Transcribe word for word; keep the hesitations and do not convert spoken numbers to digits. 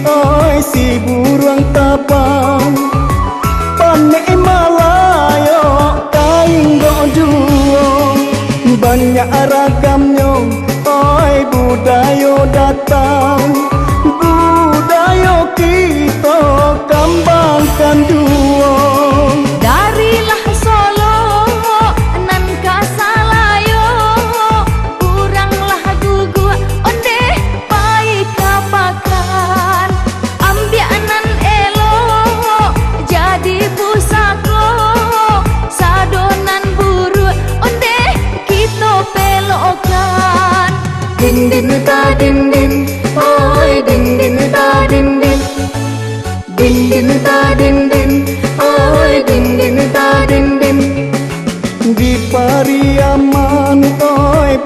Oi si buruang tabang, panek malayok ka inggok juo. Banyak ragamnyo, oi budayo datang, budayo kito kambangkan juo. Darilah Solo nan ka Salayo, urang lah guguak ondeh pai ka pakan. Ambiak nan elok jadi pusako, sado nan buruak ondeh kito pelokkan. Din din ta din din, oi din din ta din din, din din ta din din.